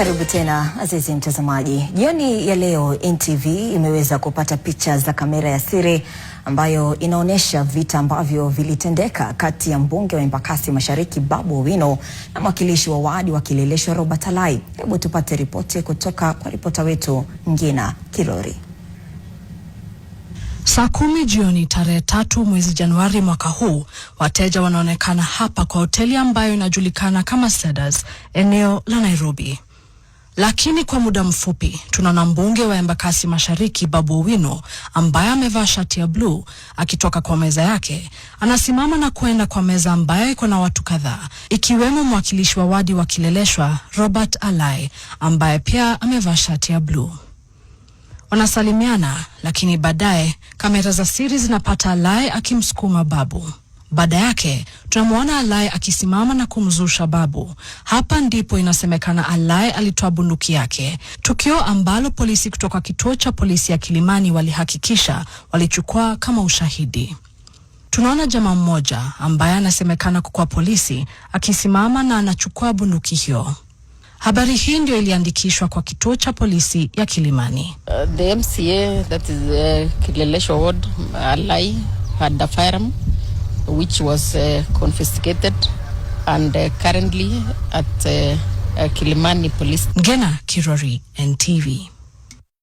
Karibu tena, azizi mtazamaji. Jioni ya leo NTV imeweza kupata picha za kamera ya siri ambayo inaonyesha vita ambavyo vilitendeka kati ya mbunge wa Embakasi Mashariki Babu Owino na mwakilishi wa wadi wa Kileleshwa Robert Alai. Hebu tupate ripoti kutoka kwa ripota wetu Ngina Kirori. Saa 10 jioni tarehe 3 mwezi Januari mwaka huu, wateja wanaonekana hapa kwa hoteli ambayo inajulikana kama Cedars, eneo la Nairobi. Lakini kwa muda mfupi tunaona mbunge wa Embakasi Mashariki Babu Owino ambaye amevaa shati ya bluu akitoka kwa meza yake, anasimama na kwenda kwa meza ambayo iko na watu kadhaa, ikiwemo mwakilishi wa wadi wa Kileleshwa Robert Alai ambaye pia amevaa shati ya bluu. Wanasalimiana, lakini baadaye kamera za siri zinapata Alai akimsukuma Babu. Baada yake tunamwona Alai akisimama na kumzusha Babu. Hapa ndipo inasemekana Alai alitoa bunduki yake, tukio ambalo polisi kutoka kituo cha polisi ya Kilimani walihakikisha walichukua kama ushahidi. Tunaona jamaa mmoja ambaye anasemekana kuwa polisi akisimama na anachukua bunduki hiyo. Habari hii ndio iliandikishwa kwa kituo cha polisi ya Kilimani. The MCA, that is Kileleshwa Ward, Alai, had a firearm which was confiscated and currently at Kilimani Police. Ngena Kirori, NTV.